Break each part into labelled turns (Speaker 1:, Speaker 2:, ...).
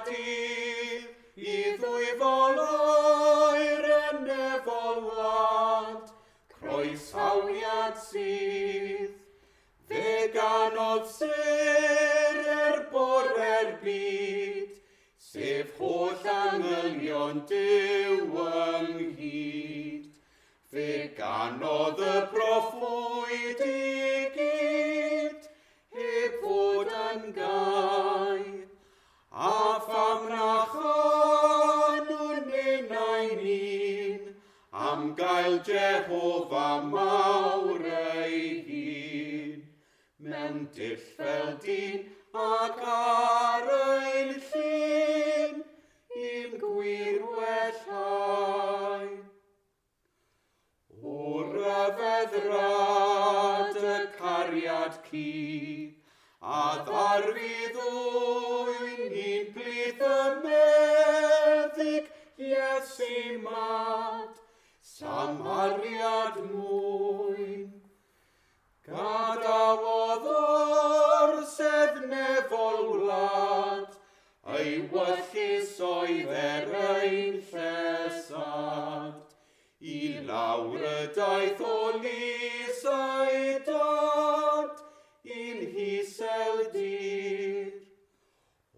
Speaker 1: dydd i ddwyfol oer y nefol wlad, croesawiad sydd. Fe ganodd sêr er bore'r byd, sef holl angylion Duw ynghyd. Fe ganodd y proffwyd i gyd, heb fod yn gau. A pham na chanwn ninnau'n un, am gael Jehofa mawr ei hun. Mewn dull fel dyn ac ar ein llun, i'n gwir wellhau. O ryfedd rad y cariad cu, a ddarfu ddwyn i'n plith y meddyg Iesu mad, Samariad mwyn. Gadawodd orsedd nefol wlad, ei wyllys oedd er ein llesad. I lawr y daeth o lys ei dad, i'n hisel dir.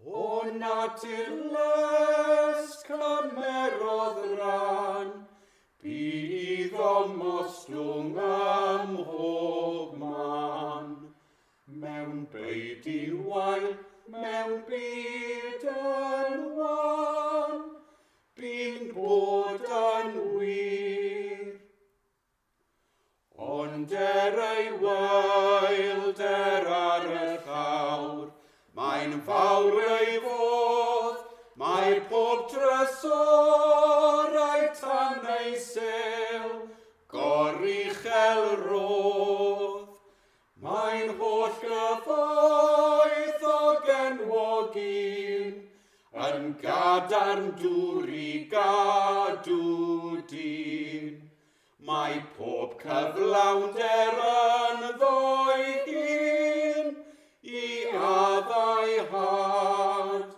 Speaker 1: O natur les cymerodd ran, bu iddo mostwng ym mhob man. Mewn beudy'n wael, mewn byd yn wan, bu'n bod yn wir. Ond er ei waelder ar y llawr, mae'n fawr ei fodd, mae pob trysor a'i tan ei sel, goruchel rodd. Mae'n holl gyfoethog enwog un, yn gadarn dŵr i gadw dyn. Mae pob cyflawnder ynddo'i hun i addau had.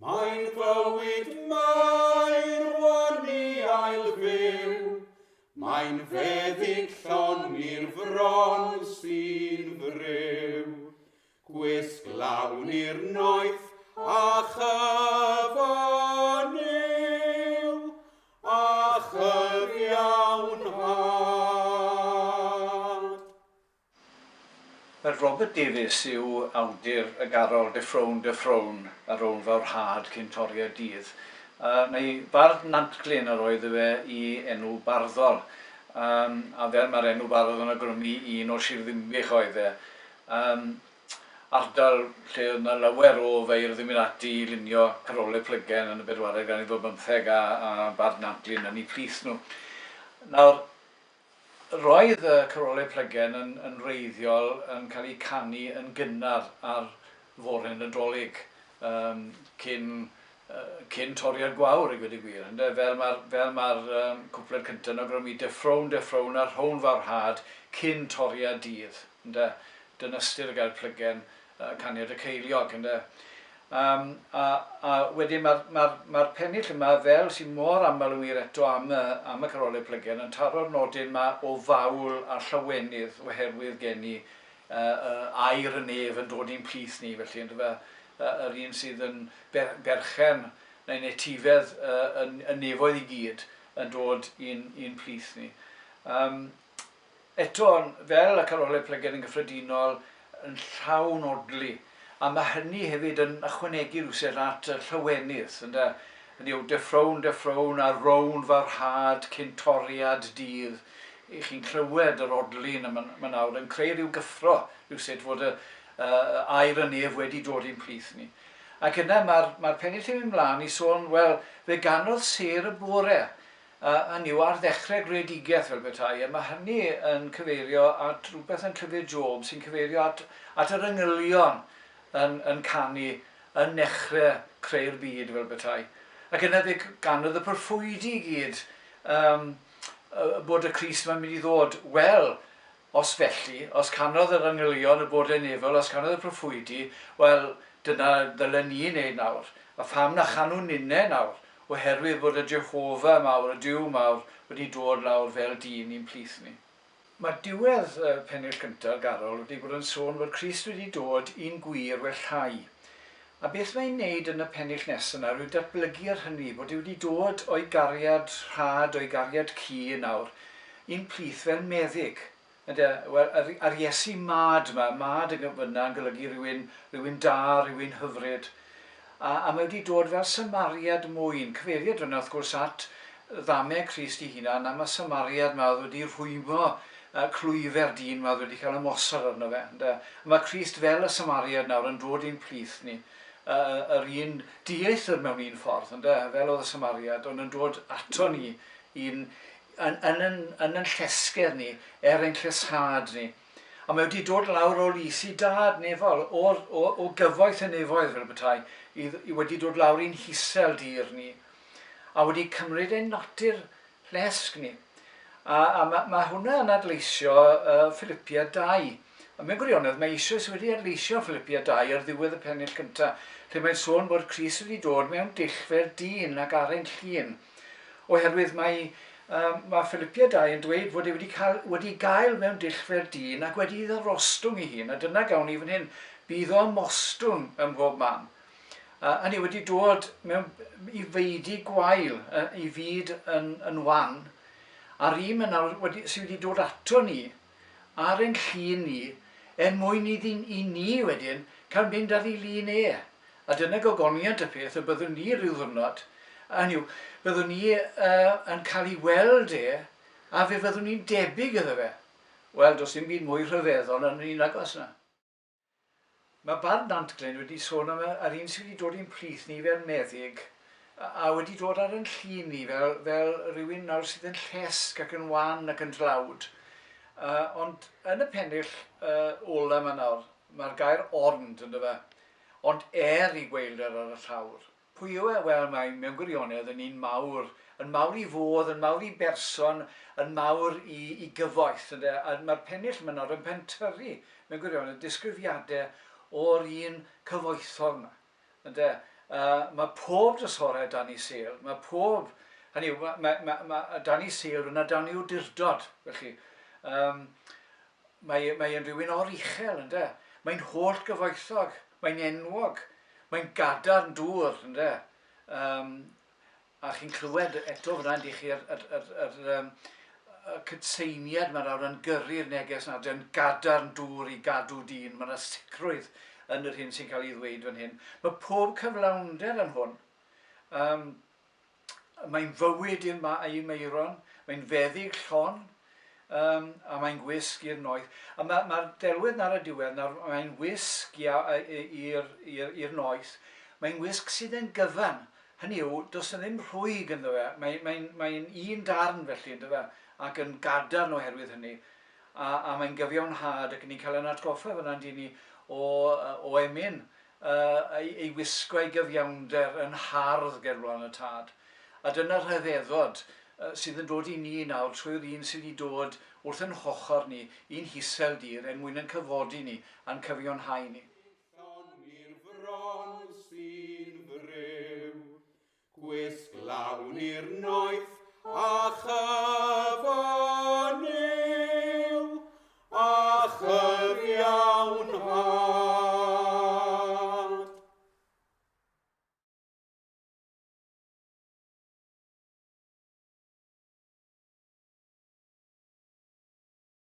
Speaker 1: Mae'n fywyd mae'n rwan i ail-fyw, mae'n feddyg llon i'r fron sy'n friw. Gwisg lawn i'r noeth a chyfan yw, a chyfiawnhad.
Speaker 2: Wel, Robert Davies yw awdur y garol Deffrown, Deffrown, a Rown Fawr Had cyn toriad dydd. Neu Bardd Nantglyn yr oedd fe i enw barddol. A fel mae'r enw bardd yn awgrymu, un o Sir Ddinbych oedd e. Yym, ardal lle oedd 'na lawer o feirdd yn mynd ati i lunio carolau plygen yn y bedwaredd ganrif ar bymtheg a, a Bardd Nantglyn yn eu plith nhw. Nawr, roedd y carolau plygen yn, yn wreiddiol yn cael eu canu yn gynnar ar fore Nadolig, yym, cyn, cyn toriad gwawr i gweud y gwir, ynde? Fel mae'r fel mae'r um, cwpled cyntaf yn awgrymu, deffrown, deffrown a rhown fawr had cyn toriad dydd, ynde? Dyna ystyr y gair plygen, caniad y ceiliog, ynde? Um, a, a wedyn mae'r ma ma pennill yma, fel sy'n mor aml yn wir eto am y, am y carolau plygen, yn taro'r nodyn yma o fawl a llawenydd oherwydd geni air y nef yn dod i'n plith ni, felly, yndyfe, yr un sydd yn berchen neu'n etifedd y nefoedd i gyd yn dod i'n i'n plith ni. Um, eto, fel y carolau plygen yn gyffredinol, yn llawn odli, a mae hynny hefyd yn ychwanegu rhywsut at y llawenydd, ynde? Hynny yw, deffrown, deffrown, a rown farhad cyn toriad dydd. 'Y chi'n clywed yr odli 'na 'ma nawr yn creu rhyw gyffro rywsut fod y air y nef wedi dod i'n plith ni. Ac yna mae'r mae pennill yn mynd mlaen i sôn, wel, fe ganodd sêr y bore, hynny yw, ar ddechrau greadigaeth fel petai, a mae hynny yn cyfeirio at rhywbeth yn Llyfr Job sy'n cyfeirio at, at yr angylion yn, yn canu yn nechrau creu'r byd fel petai. Ac yna fe ganodd y proffwydi i gyd um, bod y Crist yma'n mynd i ddod. Wel, os felly, os canodd yr angylion y bore nefol, os canodd y proffwydi, wel, dyna ddylen ni wneud nawr. A pham na chanwn ninne nawr? Oherwydd bod y Jehofa mawr, y Duw mawr, wedi dod lawr fel dyn i'n plith ni. Mae diwedd y pennill gyntaf, Garol, wedi bod yn sôn bod Crist wedi dod i'n gwir wellhau. A beth mae'n wneud yn y pennill nesaf nawr yw datblygu ar hynny, bod e wedi dod o'i gariad rhad, o'i gariad cu nawr, i'n plith fel meddyg. Ynde? Wel, yr, yr Iesu mad yma, mad yn fyna yn golygu rhywun, rhywun da, rhywun hyfryd. A, a mae wedi dod fel Samariad mwyn. Cyfeiriad fyna, wrth gwrs, at ddameg Crist ei hunan am y Samariad yma oedd wedi rhwymo clwyfer dyn yma oedd wedi cael ymosod arno fe. Ynde? A mae Crist fel y Samariad nawr yn dod i'n plith ni. Yr un dieithr mewn un ffordd, ynde? Fel oedd y Samariad, ond yn dod ato ni i'n yn, yn, yn, yn yn llesgedd ni, er ein lleshad ni. A mae wedi dod lawr o lys i dad nefol, o'r, o, o gyfoeth y nefoedd fel petai, i, i wedi dod lawr i'n hisel dir ni, a wedi cymryd ein natur llesg ni. A, a mae, mae hwnna yn adleisio Philipia 2. A mewn gwirionedd, mae eisoes wedi adleisio Philipia 2 ar ddiwedd y pennill cyntaf, lle mae'n sôn bod Crist wedi dod mewn dull fel dyn ac ar ein llun. Oherwydd mae, um, mae Philipia 2 yn dweud fod e wedi, cael, wedi gael mewn dull fel dyn ac wedi iddo rostwng ei hun, a dyna gawn ni fan hyn, bydd o ymostwng ym mhob man. A hynny wedi dod mewn, i feidi gwael, i fyd yn, yn wan, a'r un yna wedi, sydd wedi dod ato ni, ar ein llun ni, er mwyn iddyn, i ni wedyn cael mynd ar ei lun e. A dyna gogoniant y peth, y byddwn ni rhyw ddwrnod, hynny yw, byddwn ni uh, yn cael ei weld e, a fe fyddwn ni'n debyg iddo fe. Wel, does dim byd mwy rhyfeddol yn un agos na. Mae Barn Nantglyn wedi sôn am yr un sydd wedi dod i'n plith ni fel meddyg, a wedi dod ar yn llun ni fel, fel rhywun nawr sydd yn llesg ac yn wan ac yn dlawd. Uh, ond yn y pennill uh, ola yma nawr, mae'r gair ond ynddo fe. Ond er i gweilder ar y llawr. Pwy yw e? Wel, mae mewn gwirionedd yn un mawr, yn mawr i fodd, yn mawr i berson, yn mawr i, i gyfoeth. Ynde? A mae'r pennill yma nawr yn pentyrru, mewn gwirionedd, disgrifiadau o'r un cyfoethog yma. Ynde? Uh, mae pob drysorau dan ei sêl, mae pob, hynny yw, mae, mae, mae, mae dan ei sêl yna dan ei awdurdod, felly. Um, Mae, mae e'n rhywun oruchel, ynde? Mae'n holl gyfoethog, mae'n enwog, mae'n gadarn dŵr, ynde? Um, a chi'n clywed eto fyna, yndych chi, yr, yr, yr, yr, um, y cydseiniad mae nawr yn gyrru'r neges yna, yn gadarn dŵr i gadw dyn. Mae yna sicrwydd yn yr hyn sy'n cael ei ddweud fan hyn. Mae pob cyflawnder yn hwn. Um, Mae'n fywyd i'r ma i Meiron, mae'n feddyg llon, um, a mae'n gwisg i'r noeth. A mae'r ma delwedd ar y diwedd, nawr, mae'n wisg i'r noeth, mae'n wisg sydd yn gyfan. Hynny yw, does yna ddim rhwyg ynddo fe, mae'n mae, mae un darn felly ynddo fe, ac yn gadarn oherwydd hynny. A, a mae'n gyfiawnhad ac ni'n cael ein atgoffa fyna yndyn ni o, o emyn ei, ei wisgo ei gyfiawnder yn hardd ger bron y Tad. A dyna'r rhyfeddod sydd yn dod i ni nawr trwy'r un sydd wedi dod wrth yn hochr ni i'n hisel dir er mwyn yn cyfodi ni a'n cyfiawnhau ni.
Speaker 1: Aethon i'r fron sy'n friw, Gwisg lawn i'r noeth a chyfan.